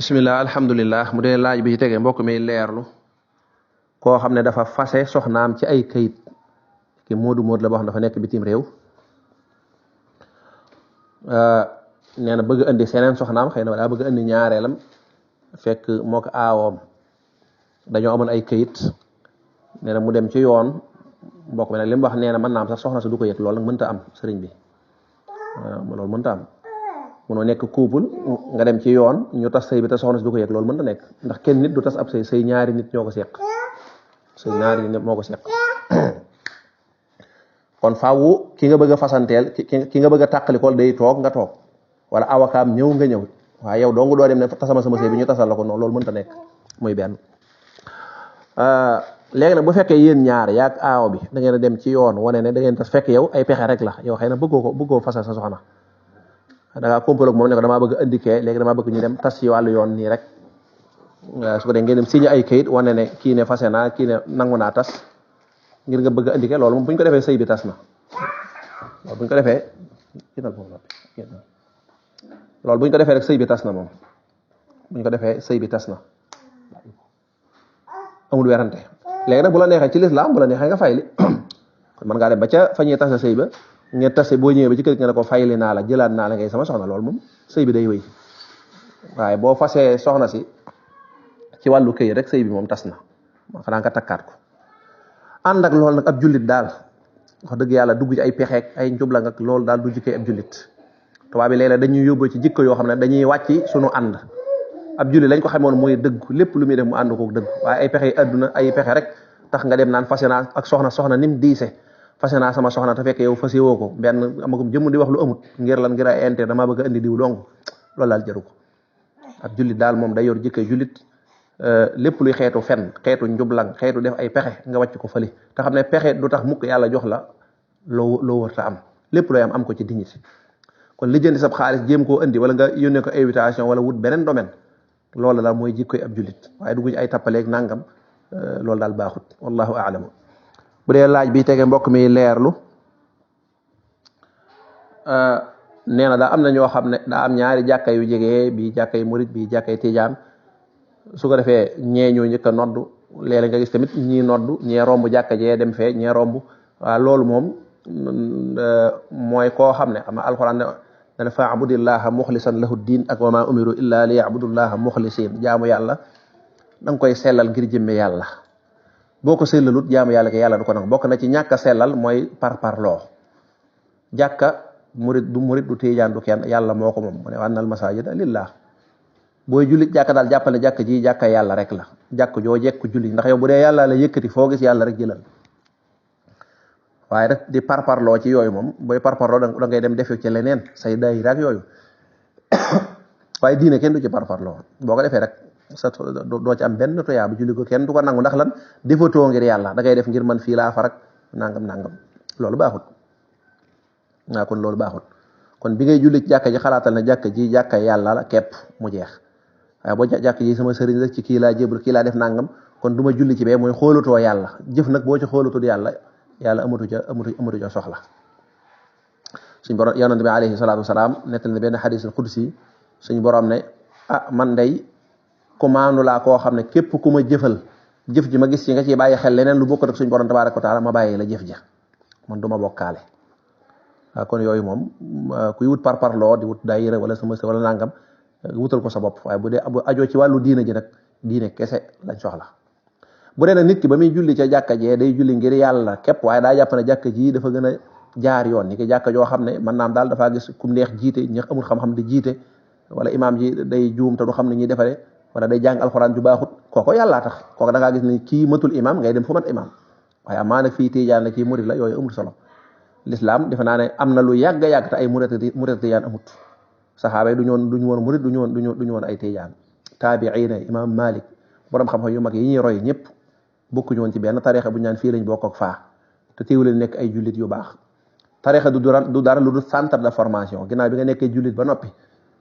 bismillah alhamdulillah mu dee laaj bi ci tege mbokk mi leerlu koo xam ne dafa fase soxnaam ci ay kayit ki moodu la boo xam dafa nekk bitim réew nee na bëgg indi seneen soxnaam xëy na daa bëgg indi ñaareelam fekk moo ko aawoom dañoo amoon ay kayit nee na mu dem ci yoon mbokk mi nag li mu wax nee na mën naa am sax soxna si du ko yëg loolu nag mënta am sëriñ bi loolu mënta am munoo nekk couple nga dem ci yoon ñu tas sëy bi te soxna si du ko yëg loolu mënta nekk ndax kenn nit du tas ab sëy ñaari nit ñoo ko seq sëy ñaari nit moo ko seq kon faawu ki nga bëgg a fasanteel ki nga bëgg a tàqalikool day toog nga toog wala awakaam ñëw nga ñëw waaye yow dong doo dem ne tasama sama sëy bi ñu tasal la ko noonu loolu mënta nekk muy benn léegi nag bu fekkee yéen ñaar yaag aaw bi da ngeen a dem ci yoon wane ne da ngeen tas fekk yow ay pexe rek la yow xëy na bëggoo fasal sa soxna da ngaa kompaloog moom ne ko damaa bëgg a indiqué léegi damaa bëgg ñu dem tas ci wàllu yoon nii rek su ko dee ngeen dem signé ay kayit wane ne kii ne fase naa kii ne nangu naa tas ngir nga bëgg a indiqué loolu moom bu ñu ko defee sëy bi tas na loolu bu ñu ko defee loolu bu ñu ko defee rek sëy bi tas na moom bu ñu ko defee sëy bi tas na amul werante léegi nag bu la neexee ci lislaam bu la neexee nga fayli kon mën ngaa dem ba ca fa ñuy tas sëy ba ngeen tase boo ñëwee ba ci kër nga ne ko fayli naa la jëlaat naa la ngay sama soxna loolu moom sëy bi day wéy waaye boo fasee soxna si ci wàllu këy rek sëy bi moom tas na xanaa nga takkaat ko ànd ak loolu nag ab jullit daal wax dëgg yàlla dugg ci ay pexeek ay njublang ak loolu daal du jikkee ab jullit tubaab bi léeg-léeg dañuy yóbbu ci jikko yoo xam ne dañuy wàcc suñu ànd ab jullit lañ ko xamoon mooy dëgg lépp lu muy def mu ànd ko dëgg waaye ay pexe yi àdduna ay pexe rek tax nga dem naan fase naa ak soxna nim diise fase naa sama soxna te fekk yow fase woo ko benn amagum jëmm di wax lu amut ngir lan ngir ay intérêt damaa bëgg a indi diw dong loolu daal jëru ko ab jullit daal moom day yor jikkee jullit lépp luy xeetu fen xeetu njublang xeetu def ay pexe nga wàcc ko fële te xam ne pexe du tax mukk yàlla jox la loo wër ta am lépp looy am ko ci dignité kon lijjanti sab xaalis jéem koo indi wala nga yónnee ko invitation wala wut beneen domaine loolu daal mooy jikkoy ab jullit waaye dugg ci ay tappaleeg nangam loolu daal baaxut wallahu a'lam bu dee laaj bi tege mbokk mi leerlu nee na daa am na ñoo xam ne daa am ñaari jàkka yu jege bi jàkkay murit bi jàkkay tijaan su ko defee ñee ñoo njëkk a noddu léeg-léeg nga gis tamit ñii noddu ñee romb jàkka jee dem fee ñee romb waaw loolu moom mooy koo xam ne xam nga alxuraan ne fa'budillaha muxlisan lahu diin ak wa ma umiru illa li ya'budullaha muxlisin jaamu yàlla da nga koy sellal ngir jëmme yàlla boo ko sellalut jaamu yàlla ke yàlla du ko nag bokk na ci ñàkk a sellal mooy parparloo jàkka murit du tijaan du kenn yàlla moo ko moom mu ne wa annal masajida lillah booy julli jàkka daal jàppale jàkk ji jàkka yàlla rek la jàkk joo jekk julli ndax yow bu dee yàlla la yëkkati foo gis yàlla rek jëlal waaye rek di parparloo ci yooyu moom booy parparloo da ngay dem defe ci leneen say daayira ak yooyu waaye diine kenn du ci parparloo boo ko defee rek sa doo ci am benn toyaa bu julli ko kenn du ko nangu ndax lan defatoo ngir yàlla da ngay def ngir man fii laa farak nangam loolu baaxut waaw kon loolu baaxut kon bi ngay julli ci jàkka ji xalaatal na jàkka ji jàkka yàlla la képp mu jeex waaye boo jàkka ji sama sëriñ rek ci kii laa jébal kii laa def nangam kon du ma julli ci bee mooy xoolatoo yàlla jëf nag boo ci xoolatul yàlla amatu ca soxla suñ borom yonent bi alayhi salaatu wasalaam nettal ne benn xadis xudsi suñ borom ne man day commande laa koo xam ne képp ku ma jëfal jëf ji ma gis ci nga ciy bàyyi xel leneen lu bokk rek suñ borom tabaaraka wa taala ma bàyyi la jëf ja man du ma bokkaale waaw kon yooyu moom kuy wut parparloo di wut daayira wala sama wala nangam wutal ko sa bopp waaye bu dee ajoo ci wàllu diina ji nag diine kese lañ soxla bu dee nag nit ki ba muy julli ca jàkka jee day julli ngir yàlla képp waaye daa jàpp ne jàkka ji dafa gën a jaar yoon ni ki jàkka joo xam ne man naam daal dafaa gis kum neex jiite ñi amul xam-xam di jiite wala imaam ji day juum te du xam ne ñuy defare wala day jàng alxuraan ju baaxut kooko yàllaa tax kooko da ngaa gis ne kii matul imaam ngay dem fu mat imaam waaye amaa nag fii tijaan la kii murid la yooyu amul solo l'islam defe naa ne am na lu yàgg yàgg te ay murid tijaan amut saxaaba yi duñu woon murid duñu woon ay tijaan taabiina imam Malik borom xam-xam yu mag yi ñuy roy ñëpp bokkuñu woon ci benn tarixa bu ñu naan fii lañ bokk ak faa te teewu leen nekk ay jullit yu baax tarixa du dara lu dul centre de formation ginnaaw bi nga nekkee jullit ba noppi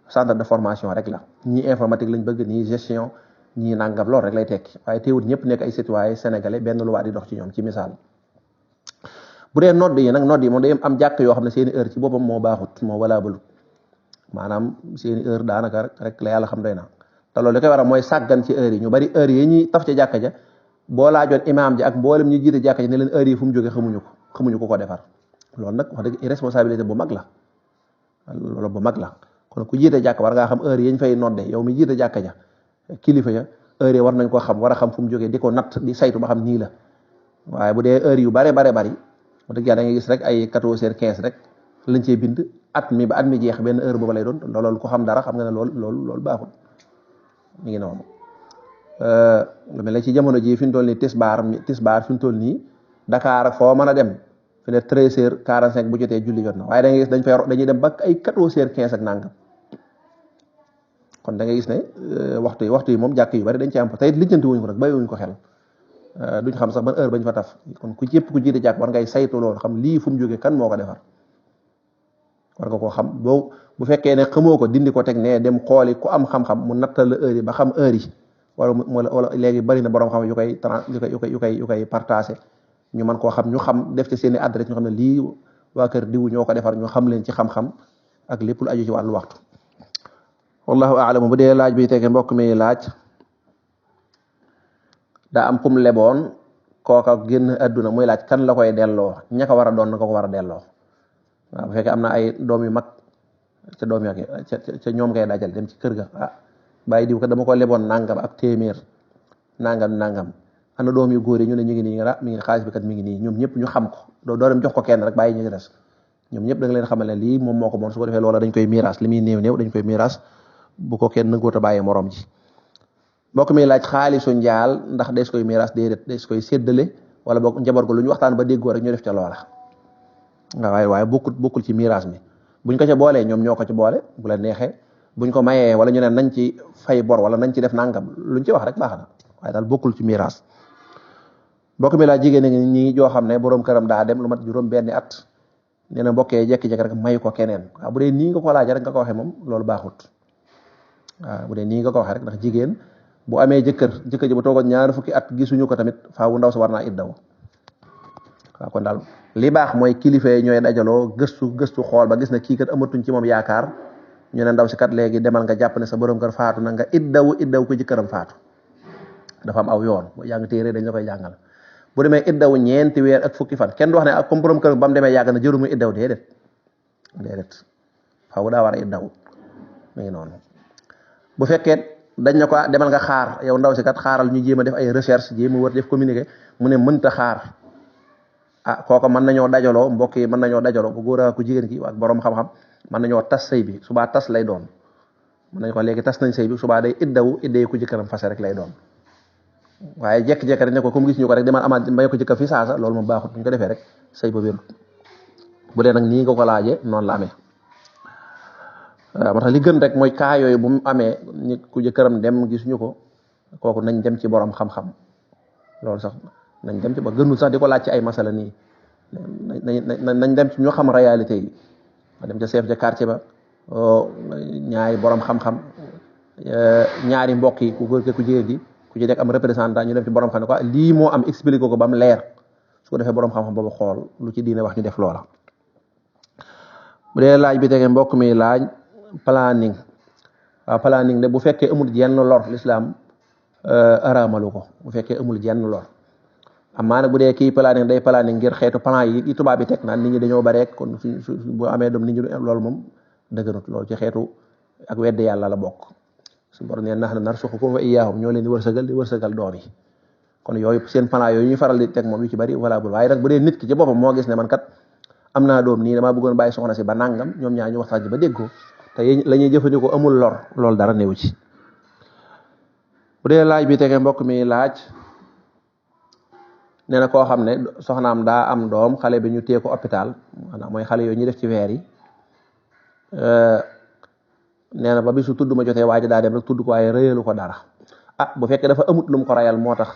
centre de formation rek la ñii informatique lañ bëgg ñii gestion ñii nangam lool rek lay tekki waaye teewul ñëpp nekk ay citoyen sénégalais benn lu waa di dox ci ñoom ci misaal bu dee nodd yi nag nodd yi moom day am jàkk yoo xam ne seeni heure ci boppam moo baaxut moo valable maanaam seeni heure daanaka rek la yàlla xam doy na te loolu li koy waral mooy sàggan ci heure yi ñu bari heure yi ñuy taf ca jàkka ja boo laajoon imaam ji ak mboolem ñu jiite jàkka ja ne leen heure yi fu mu jógee xamuñu ko defar loolu nag wax dëgg responsabilité bu mag la loolu bu mag la kon ku jiite jàkka war ngaa xam heure yi ñu fay nodde yow mi jiite jàkka ja kilifa ya heure yi war nañ koo xam war a xam fu mu jógee di ko natt di saytu ba xam nii la waaye bu dee heure yu bari wax dëgg yàlla da ngay gis rek ay 14h15 rek lañ cee bind at mi ba at mi jeex benn heure boobu lay doon loolu ko xam dara xam nga ne loolu baaxul mi ngi noonu lu mel ne ci jamono ji fi ñu toll nii tisbaar fi ñu toll nii Dakar ak foo mën a dem fi ne 13h45 bu jotee julli jot na waaye da ngay gis dañuy dem ba ay 14h15 ak nangam kon da ngay gis ne waxtu yi moom jàkk yu bari dañ ci am te it lijjanti wuñ ko rek bàyyi wuñ ko xel duñ xam sax ban heure bañ fa taf kon ku jépp ku jiite jàkk war ngay saytu loolu xam lii fu mu jógee kan moo ko defar war nga koo xam bu fekkee ne xamoo ko dindi ko teg ne dem xooli ku am xam-xam mu nattal la heure yi ba xam heure yi wala léegi bari na borom xam yu koy partagé ñu mën koo xam ñu xam def ci seeni adresse ñu xam ne lii waa kër diwu ñoo ko defar ñu xam leen ci xam-xam ak lépp lu aju ci wàllu waxtu wallahu a'lam bu dee laaj bi tege mbokk mi laaj daa am kum leboon kooka génn adduna muy laaj kan la koy delloo ña ko war a doon na ko war a delloo waaw bu fekkee am na ay doom yu mag ca doom ya ca ñoom ngay dajal dem ci kër ga bàyyi diw ko dama ko leboon nangam ak téeméer nangam ana doom yu góor yi ñu ne ñu ngi nii nga mi ngi xaalis bi kat mi ngi nii ñoom ñëpp ñu xam ko doo dem jox ko kenn rek bàyyi ñu ngi des ñoom ñëpp da nga leen xamal ne lii moom moo ko moom su ko defee loola dañ koy miiras li muy néew dañ koy miiras bu ko kenn nangoot a bàyyi morom ji mbokk mi laaj xaalisu njaal ndax des koy miiras déedéet des koy séddale wala boog njaboot ko lu ñu waxtaan ba déggoo rek ñu def ca loola waaye bokkul ci miiras mi buñ ko ca boolee ñoom ñoo ko ci boole bu la neexee buñ ko mayee wala ñu ne nañ ci fay bor wala nañ ci def nangam luñ ci wax rek baax na waaye daal bokkul ci miiras mbokk mi laaj jigéen ñi joo xam ne boroom këram daa dem lu mat juróom benni at nee na mbokkee jekki-jekki rek may ko keneen waaw bu dee nii nga ko laaj rek nga ko waxee moom loolu baaxut waaw bu dee nii nga ko waxee rek ndax jigéen bu amee jëkkër ji bu toogoon ñaar fukki at gisuñu ko tamit faawu ndaw si war naa iddaw waaw kon daal li baax mooy kilifa yi ñooy dajaloo gëstu xool ba gis na kii kat amatuñ ci moom yaakaar ñu ne ndaw si kat léegi demal nga jàpp ne sa borom kër faatu na nga iddaw ko jëkkëram faatu dafa am aw yoon boo jàng téere dañ la koy jàngal bu demee iddaw ñeenti weer ak fukki fan kenn du wax ne ak comme borom kër ba mu demee yàgg na jëru muy iddaw déedéet faaw daa war a iddaw mi ngi noonu bu fekkee dañ na ko demal nga xaar yow ndaw si kat xaaral ñu jéem a def ay recherche jéem a wër def communiqué mu ne mënta xaar kooka mën nañoo dajaloo mbokk yi mën nañoo dajaloo ku góor ak ku jigéen ki ak borom xam-xam mën nañoo tas sëy bi subaa tas lay doon mën nañ ko léegi tas nañ sëy bi subaa day idday ku jëkkëram fase rek lay doon waaye jekk-jekk rek ne ko comme gis ñu ko rek demal amaat may ko jëkkër fi saasa loolu moom baaxut bu ñu ko defee rek sëy ba wérut bu dee nag nii nga ko laajee noonu la amee waaw moo tax li gën rek mooy kaa yooyu bu mu amee nit ku jëkkëram dem gisuñu ko kooku nañ dem ci borom xam-xam loolu sax nañ dem ci ba gënul sax di ko laaj ci ay masala nii nañ dem ci ñoo xam réalité yi ma dem ca chef de quartier ba ñaari borom xam-xam ñaari mbokk yi ku góor ku jigéen gi ku ci nekk am représentant ñu dem ci borom xam ne quoi lii moo am expliqué ko ba mu leer su ko defee borom xam-xam boobu xool lu ci diine wax ñu def loola. bu dee laaj bi tege mbokk mi laaj planning waaw planning de bu fekkee amul jenn lor l'islam araamalu ko bu fekkee amul jenn lor amaa nag bu dee kii planning day planning ngir xeetu plan yi tubaab bi teg naan nit ñi dañoo bare kon bu amee doom nit ñi loolu moom dëgganut loolu ci xeetu ak weddi yàlla la bokk su borom ne nahnu narzuqukum wa iyyaahum ñoo leen di wërsëgal doom yi kon yooyu seen plan yooyu ñu faral di teg moom yu ci bari valable waaye nag bu dee nit ki ci boppam moo gis ne man kat am naa doom nii damaa bëggoon bàyyi soxna si ba nangam ñoom ñaar ñu waxtaan ci ba déggoo te la ñuy jëfandikoo amul lor loolu dara néew ci. bu dee laaj bi tege mbokk mi laaj nee na koo xam ne soxnaam daa am doom xale bi ñu téye ko hôpital maanaam mooy xale yooyu ñu def ci weer yi nee na ba bisu tudd ma jotee waa ji daa dem rek tudd ko waaye rëyalu ko dara bu fekkee dafa amut lu mu ko rayal moo tax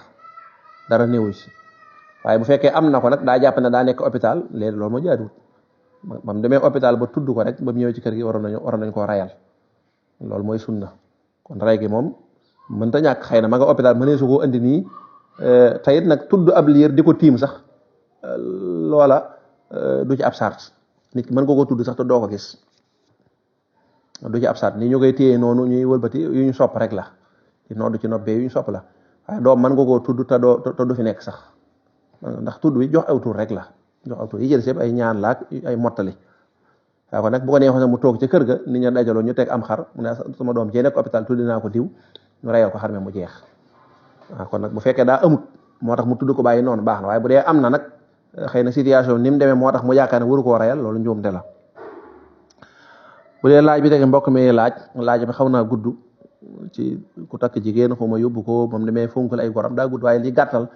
dara néewu ci waaye bu fekkee am na ko nag daa jàpp ne daa nekk hôpital léegi loolu moo jaaduwut ba mu demee hôpital ba tudd ko rek ba mu ñëwee ci kër gi waroon nañ koo rayal loolu mooy sunna kon ray gi moom mënta ñàkk xëy na ma nga hôpital mënee su koo andi nii tayit nag tudd ab liir di ko tiim sax loola du ci ab sart nit ki mën nga ko tudd sax te doo ko gis du ci ab sart ni ñu koy téye noonu ñuy wëlbati yu ñu sopp rek la di nodd ci noppee yu ñu sopp la waaye doom mën nga koo tudd te du fi nekk sax ndax tudd bi jox aw tur rek la jox aw tur yi jël sépp ay ñaan laak ay mottali waaw kon nag bu ko neexoon mu toog ci kër ga nit ña dajaloo ñu teg am xar mu ne sama doom cee nekk hôpital tuddi naa ko diw ñu reyal ko xar mi mu jeex waaw kon nag bu fekkee daa amut moo tax mu tudd ko bàyyi noonu baax na waaye bu dee am na nag xëy na situation ni mu demee moo tax mu yaakaar ne waru koo reyal loolu njuumte la bu dee laaj bi tege mbokk mi laaj bi xaw naa gudd ci ku takk jigéen xaw ma yóbbu ko moom demee fonkal ay goram daa gudd waaye li gàttal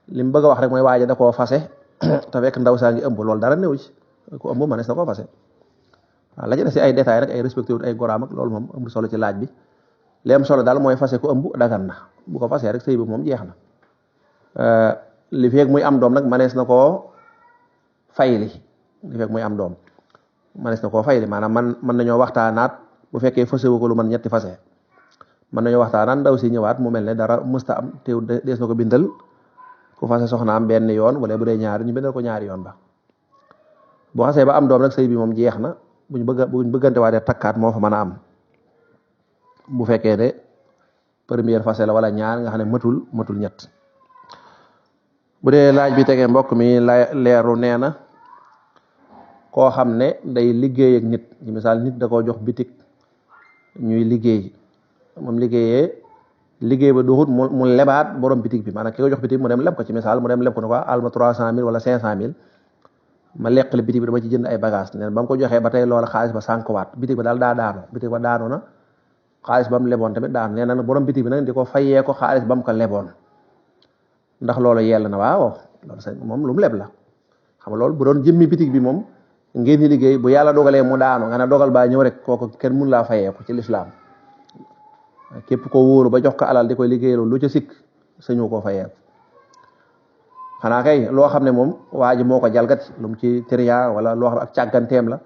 li mu bëgg a wax rek mooy waaja da koo fase te fekk ndaw saa ngi ëmb loolu dara néew ci ku ëmb mënees na koo fase waaw la ci des si ay détails rek ay respecté wut ay goraam ak loolu moom amul solo ci laaj bi li am solo daal mooy fase ku ëmb dagan na bu ko fasee rek sëy bi moom jeex na li feeg muy am doom nag mënees na koo fayli li feeg muy am doom mënees na koo fayli maanaam mën nañoo waxtaanaat bu fekkee fase wu ko lu man ñetti fase mën nañoo waxtaanaat ndaw si ñëwaat mu mel ne dara mësta am teew dees na ko bindal ku fase soxnaam benn yoon wala bu dee ñaari ñu bindal ko ñaari yoon ba bu xasee ba am doom nag sëy bi moom jeex na buñ bëggante waa dee takkaat moo fa mën a am bu fekkee ne première fase la wala ñaar nga xam ne matul ñett bu dee laaj bi tegee mbokk mi leeru nee na koo xam ne day liggéey ak nit ci misaal nit da koo jox bitik ñuy liggéey moom liggéey ba doxut mu lebaat borom bitik bi maanaam ki ko jox bitik mu dem leb ko ci misaal mu dem leb ko ne ko alma 300 000 wala 500 000 ma leqali bitik bi dama ci jënd ay bagage neen ba mu ko joxee ba tey loola xaalis ba sànkuwaat bitik ba daal daa daanu bitik ba daanu na xaalis ba mu leboon tamit daanu nee na borom bitik bi nag di ko fayee ko xaalis ba mu ko leboon ndax loolu yell na waaw loolu sa moom lu mu leb la xam nga loolu bu doon jëmmi bitik bi moom ngeen di liggéey bu yàlla dogalee mu daanu nga ne dogal baa ñëw rek kooku kenn mun laa fayee ko ci lislaam képp ko wóoru ba jox ko alal di koy liggéeyaloo lu ca sikk sañu koo fayee xanaa kay loo xam ne moom waa ji moo ko jalgati lu mu ci trian wala loo xam ak càgganteem la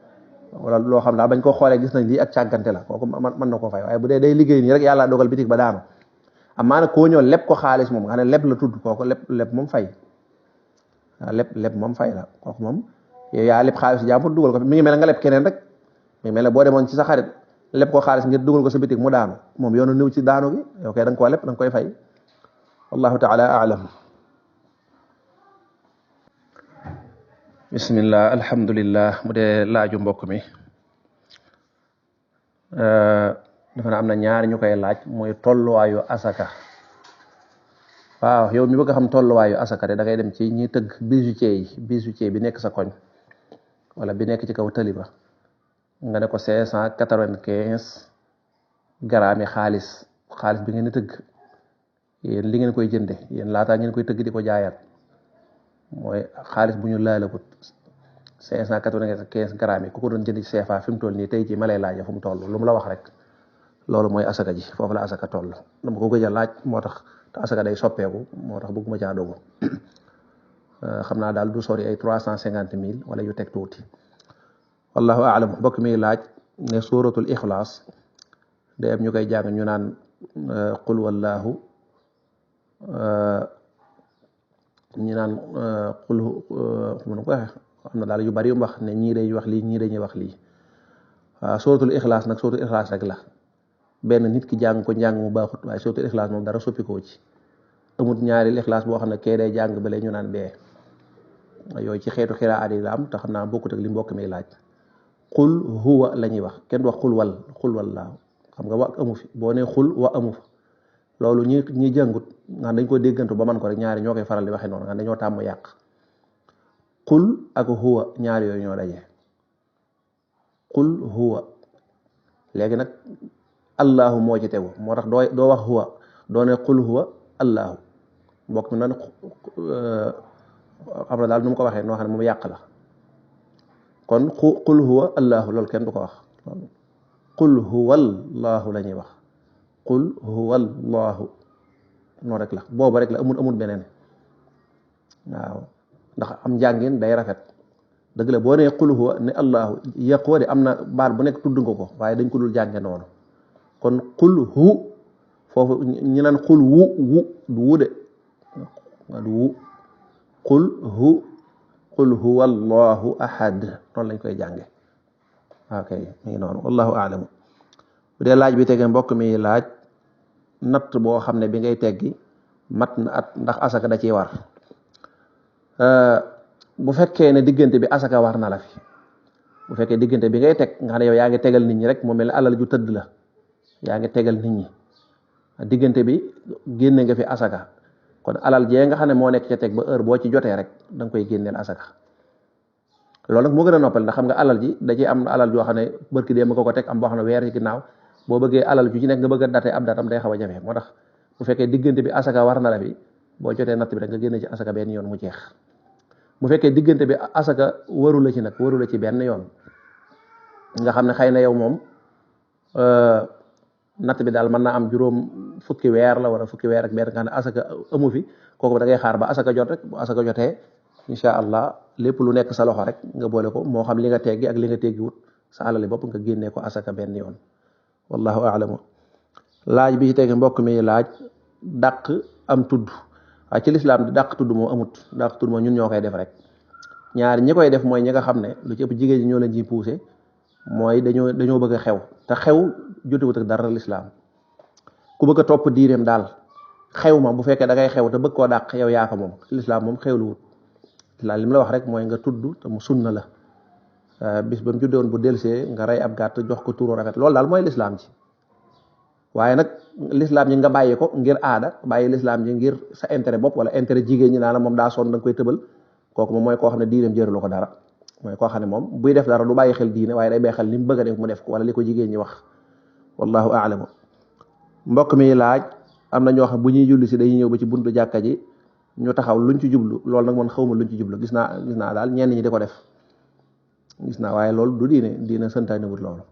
wala loo xam daal bañ ko xoolee gis nañ lii ak càggante la kooku mën na koo fay waaye bu dee day liggéey nii rek yàlla dogal bitik ba daanu amaa nag koo ñëw leb ko xaalis moom nga xam ne leb la tudd kooku leb moom fay waaw leb moom fay la kooku moom yow yaa leb xaalis jàmbur dugal ko mi ngi mel nga leb keneen rek mi ngi mel ne boo demoon ci sa xarit leb ko xaalis ngir dugal ko sa bitik mu daanu moom yoonu niw ci daanu gi yow kay da nga koo leb da nga koy fay wallahu taala aalam bismillah alhamdulillah mu dee laaju mbokk mi dafa na am na ñaari ñu koy laaj mooy tolluwaayu asaka waaw yow mi bëgg a xam tolluwaayu asaka de da ngay dem ci ñi tëgg bijoutier bi nekk sa koñ wala bi nekk ci kaw taliba nga ne ko 595 grammes xaalis bi ngeen di tëgg yéen li ngeen koy jënde yéen laataa ngeen koy tëgg di ko jaayaat mooy xaalis bu ñu laalagut 595 grammes yi ku ko doon jënd ci CFA fi mu toll nii tey ci ma lay laaj fu mu toll lu mu la wax rek loolu mooy asaka ji foofu la asaka toll dama ko gëj a laaj moo tax te asaka day soppeeku moo tax bëgguma caa dogu xam naa daal du sori ay 350 000 wala yu teg tuuti wallahu aalam mbokk mi laaj ne suratul ixlaas day am ñu koy jàng ñu naan qul wallahu ñu naan qul mënu ko waxe am na daal yu bari yu mu wax ne ñii dañuy wax lii ñii dañuy wax lii waaw suratul ixlaas nag suratul ixlaas rek la benn nit ki jàng ko njàng mu baaxut waaye suratul ixlaas moom dara soppikoo ci amut ñaari ixlaas boo xam ne kee day jàng bale ñu naan bee yooyu ci xeetu xiraat yi la am te xam naa bokkut ak li mbokk mi laaj qul huwa la ñuy wax kenn du wax qul wallaahu xam nga wa amu fi boo nee xul wa amu fa loolu ñi jàngut nga dañ ko déggantu ba man ko rek ñaari ñoo koy faral di waxe noonu nga dañoo tàmm yàq qul ak huwa ñaari yooyu ñoo daje qul huwa léegi nag allahu moo ci tegu moo tax doo wax huwa doo ne qul huwa allahu mbokk mi nan xam na daal nu mu ko waxee noo xam ne moom yàq la kon qul huwa allahu loolu kenn du ko wax qul huwa allahu la ñuy wax qul huwa allahu noonu rek la booba rek la amul beneen waaw ndax am njàngin day rafet dëgg la boo nee qul huwa ne allahu yàqoo de am na baat bu nekk tudd nga ko waaye dañ ko dul jànge noonu kon qul hu foofu ñi naan qul wu du wu de du wu qul huwa allahu ahad noonu lañ koy jànge ok mi ngi noonu wallahu aalamu bu dee laaj bi tege mbokk mi laaj natt boo xam ne bi ngay teggi mat na at ndax asaka da ciy war bu fekkee ne diggante bi asaka war na la fi bu fekkee diggante bi ngay teg nga xam ne yow yaa ngi tegal nit ñi rek moo mel ne alal ju tëdd la yaa ngi tegal nit ñi diggante bi génne nga fi asaka kon alal jee nga xam ne moo nekk ca teg ba heure boo ci jotee rek da nga koy génneel asaka loolu nag moo gën a noppal ndax xam nga alal ji da ciy am alal joo xam ne barki dee ma ko teg am boo xam ne weer ci ginnaaw boo bëggee alal ju ci nekk nga bëgg a date ab datam day xaw a jafe moo tax bu fekkee diggante bi asaka war na la fi boo jotee natt bi rek nga génne ci asaka benn yoon mu jeex bu fekkee diggante bi asaka waru la ci nag waru la ci benn yoon nga xam ne xëy na yow moom natt bi daal mën naa am juróom fukki weer la wala fukki weer ak benn nga xam ne asaka amu fi kooku da ngay xaar ba asaka jot rek bu asaka jotee incha allah lépp lu nekk sa loxo rek nga boole ko moo xam li nga teggi ak li nga teggi wut sa alali bopp nga génnee ko asaka benn yoon wallahu a'lamu laaj bi ci tege mbokk mi laaj dàq am tudd waaye ci lislaam di dàq tudd moo amut dàq tudd moo ñun ñoo koy def rek ñaari ñi koy def mooy ñi nga xam ne lu ci ëpp jigéen ñi ñoo leen ciy poussé mooy dañoo bëgg a xew te xew jotewut ak dara lislaam ku bëgg a topp diineem daal xew ma bu fekkee da ngay xew te bëgg koo dàq yow yaa ko moom lislaam moom xew lu wut lislaam li mu la wax rek mooy nga tudd te mu sunna la bis ba mu juddoon bu delsee nga rey ab gàtt jox ko turu rafet loolu daal mooy lislaam ci waaye nag lislaam ji nga bàyyi ko ngir aada bàyyi lislaam ji ngir sa intérêt bopp wala intérêt jigéen ñi naa la moom daa sonn da nga koy tëbal kooku moom mooy koo xam ne diineem jëralu ko dara mooy koo xam ne moom buy def dara du bàyyi xel diine waaye day bàyyi xel li mu bëgg a def mu def ko wala li ko jigéen ñi wax wallahu a'lamu mbokk mi laaj am na ñoo xam bu ñuy julli si dañuy ñëw ba ci buntu jàkka ji ñu taxaw luñ ci jublu loolu nag man xawma luñ ci jublu gis naa daal ñenn ñi di ko def gis naa waaye loolu du diine santaane wut loolu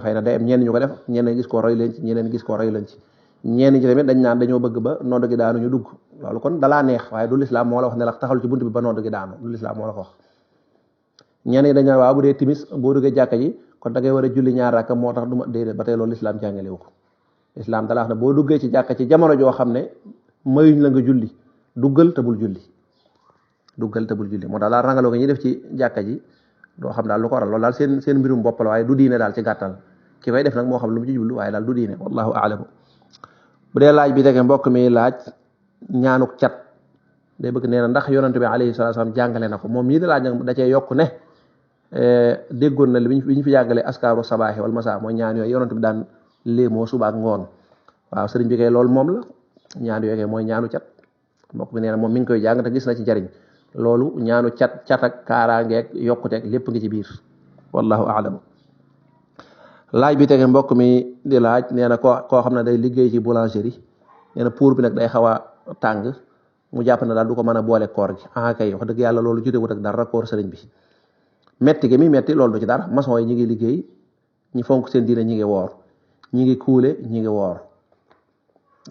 xëy na day am ñenn ñu ko def ñenn gis ko roy leen ci ñeneen gis ko roy leen ci ñenn ñi tamit dañ naan dañoo bëgg ba nodd gi daanu ñu dugg loolu kon dalaa neex waaye du lislaam moo la wax ne la taxal ci buntu bi ba nodd gi daanu du lislaam moo la ko wax ñenn ñi dañ naan waaw bu dee timis boo duggee jàkka ji kon da ngay war a julli ñaar rakka moo tax du ma déedéet ba tey loolu lislaam jàngale wu ko lislaam dalaa wax ne boo duggee ci jàkka ci jamono joo xam ne mayuñ la nga julli duggal te bul julli moo daal rangaloo ko ñuy def ci jàkka ji doo xam daal lu ko waral loolu daal seen mbirum bopp la waaye du diine daal ci gàttal ki koy def nag moo xam lu mu ci jublu waaye daal du diine wallahu a'lamu bu dee laaj bi tege mbokk mi laaj ñaanuk cat day bëgg nee na ndax yonent bi alayhi salaatu wasallam jàngale na ko moom mii da laaj nag da cee yokk ne déggoon na li ñu fi jàngale askaaru sabaaxi wal masaa mooy ñaan yooyu yonent bi daan léemoo suba ak ngoon waaw sëriñ bi kay loolu moom la ñaan yooyu kay mooy ñaanu cat mbokk mi nee na moom mi ngi koy jàng te gis na ci njariñ loolu ñaanu cat ak kaaraangeeg yokkuteeg lépp ngi ci biir wallahu a'lamu laaj bi tege mbokk mi di laaj nee na koo xam ne day liggéey ci boulangerie nee na pour bi nag day xaw a tàng mu jàpp ne daal du ko mën a boole koor gi kay wax dëgg yàlla loolu jotewut ak dara koor sëriñ bi metti gi mi metti loolu du ci dara maçon yi ñi ngi liggéey ñi fonk seen diine ñi ngi woor ñi ngi kuule ñi ngi woor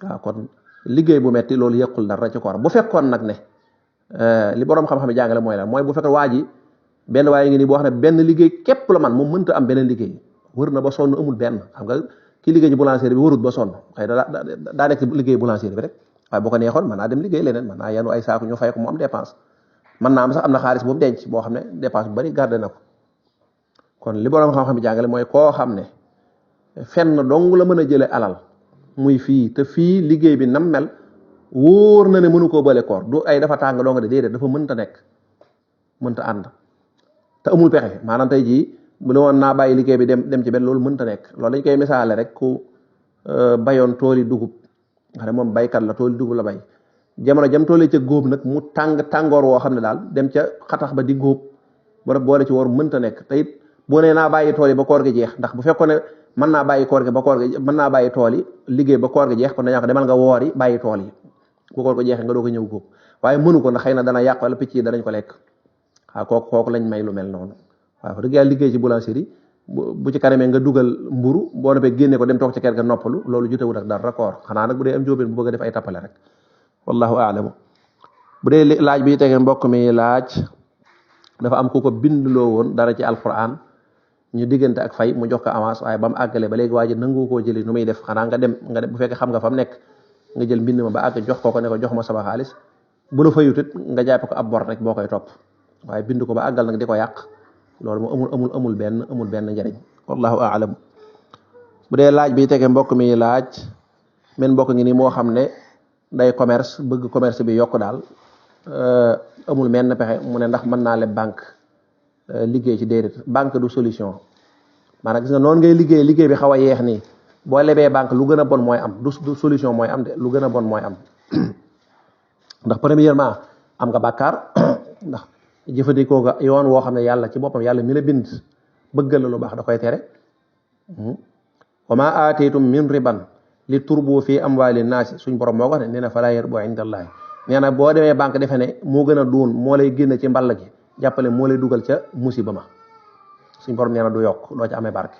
waaw kon liggéey bu metti loolu yëqul dara ci koor bu fekkoon nag ne li boroom xam-xam yi jàngale mooy la mooy bu fekkoon waa ji benn waaye ngi nii boo xam ne benn liggéey képp la man moom mënta am beneen liggéey wër na ba sonn amul benn xam nga ki liggéey ci boulangerie bi wërut ba sonn xëy na daa nekk liggéey boulangerie bi rek waaye boo ko neexoon mën naa dem liggéey leneen mën naa yanu ay saaku ñu fay ko mu am dépense mën naa am sax am na xaalis boobu denc boo xam ne dépense bu bari gardé na ko kon li boroom xam-xam yi jàngale mooy koo xam ne fenn dong la mën a jële alal muy fii te fii liggéey bi nam mel wóor na ne mënu koo bële koor du ay dafa tàng doo nga de déedéet dafa mënta nekk mënta ànd te amul pexe maanaam tey jii bu ne woon naa bàyyi liggéey bi dem ci benn loolu mënta nekk loolu dañ koy misaale rek ku bayoon tooli dugub nga ne moom baykat la tooli dugub la bay jamono jam tooli ca góob nag mu tàngoor woo xam ne daal dem ca xatax ba di góob ba boole ci woor mënta nekk te it boo nee naa bàyyi tool yi ba koor gi jeex ndax bu fekkoon ne mën naa bàyyi koor gi ba koor gi mën naa bàyyi tool yi liggéey ba koor gi jeex kon dañaa ko demal nga woor yi bàyyi tool yi bu koor ko jeexee nga doo ko ñëw góob waaye mënu ko na xëy na dana yàq wala picc yi danañ ko lekk waaw kooku lañ may lu mel noonu waaw dëgg yàlla liggéey ci boulangerie bu ci kanamee nga dugal mburu boo noppee génne ko dem toog ci kër ga noppalu loolu jotewut ak dara koor xanaa nag bu dee am jóobeen bu bëgg a def ay tappale rek wallahu a'lamu bu dee laaj bi tege mbokk mi laaj dafa am ku ko bindloo woon dara ci alquran ñu diggante ak fay mu jox ko avance waaye ba mu àggale ba léegi waa ji nangu koo jëli nu muy def xanaa nga dem bu fekkee xam nga fa mu nekk nga jël mbind ma ba àgg jox ko ne ko jox ma sama xaalis bu la fayut it nga jàppe ko ab bor rek boo koy topp waaye bind ko ba àggal nag di ko yàq loolu moom amul benn njariñ wallahu a'lam bu dee laaj bi tege mbokk mi laaj men mbokk ngi ni moo xam ne day commerce bëgg commerce bi yokk daal amul menn pexe mu ne ndax mën naa leb banque liggéey ci déedéet banque du solution maanaam gis nga noonu ngay liggéey bi xaw a yeex nii boo lebee banque lu gën a bon mooy am du solution mooy am de lu gën a bon mooy am ndax premièrement am nga bàkkaar ndax jëfandikoo nga yoon woo xam ne yàlla ci boppam yàlla mi la bind bëggal la lu baax da koy tere wa ma aataytum min riban li turbu fi amwali naasi suñ borom moo ko ne nee na fala yarbu inda allahi nee na boo demee banque defe ne moo gën a duun moo lay génn ci mball gi jàppale moo lay dugal ca musiba ma suñ borom nee na du yokk doo ca amee barke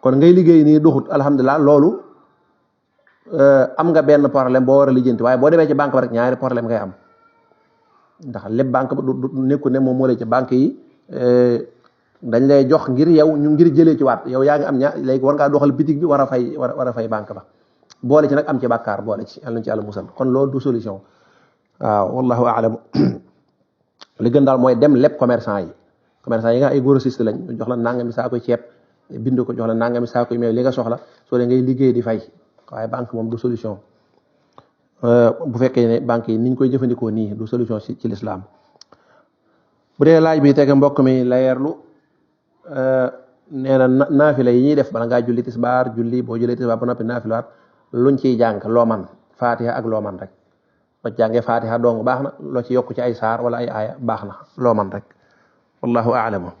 kon ngay liggéey nii duxut alhamdulilah loolu am nga benn problème boo war a lijjanti waaye boo demee ci banque ba rek ñaari problème ngay am ndax lépp banque ba du nekku ne moom moo lay ci banque yi dañ lay jox ngir yow ñu ngir jëlee ci waat yow yaa ngi am ñaar léegi war ngaa doxal bitig bi war a fay banque ba boole ci nag am ci bàkkaar boole ci yàlla nañ ci yàlla musal kon loolu du solution waaw wallahu a'lam li gën daal mooy dem lépp commerçant yi nga ay grossiste lañ jox la nangami saa koy ceeb bind ko jox la nangami saa koy mais li nga soxla soo dee ngay liggéey di fay waaye banque moom du solution bu fekkee ne banque yi niñ koy jëfandikoo nii du solution ci l'islam bu dee laaj bi tege mbokk mi leerlu nee na naafila yi ñuy def bala ngaa julli tisbaar julli boo julli tisbaar ba noppi naafilaat luñ ciy jàng loo man fatiha ak loo man rek boo jàngee fatiha dong baax na loo ci yokk ci ay saar wala ay aaya baax na loo man rek wallahu a'lamu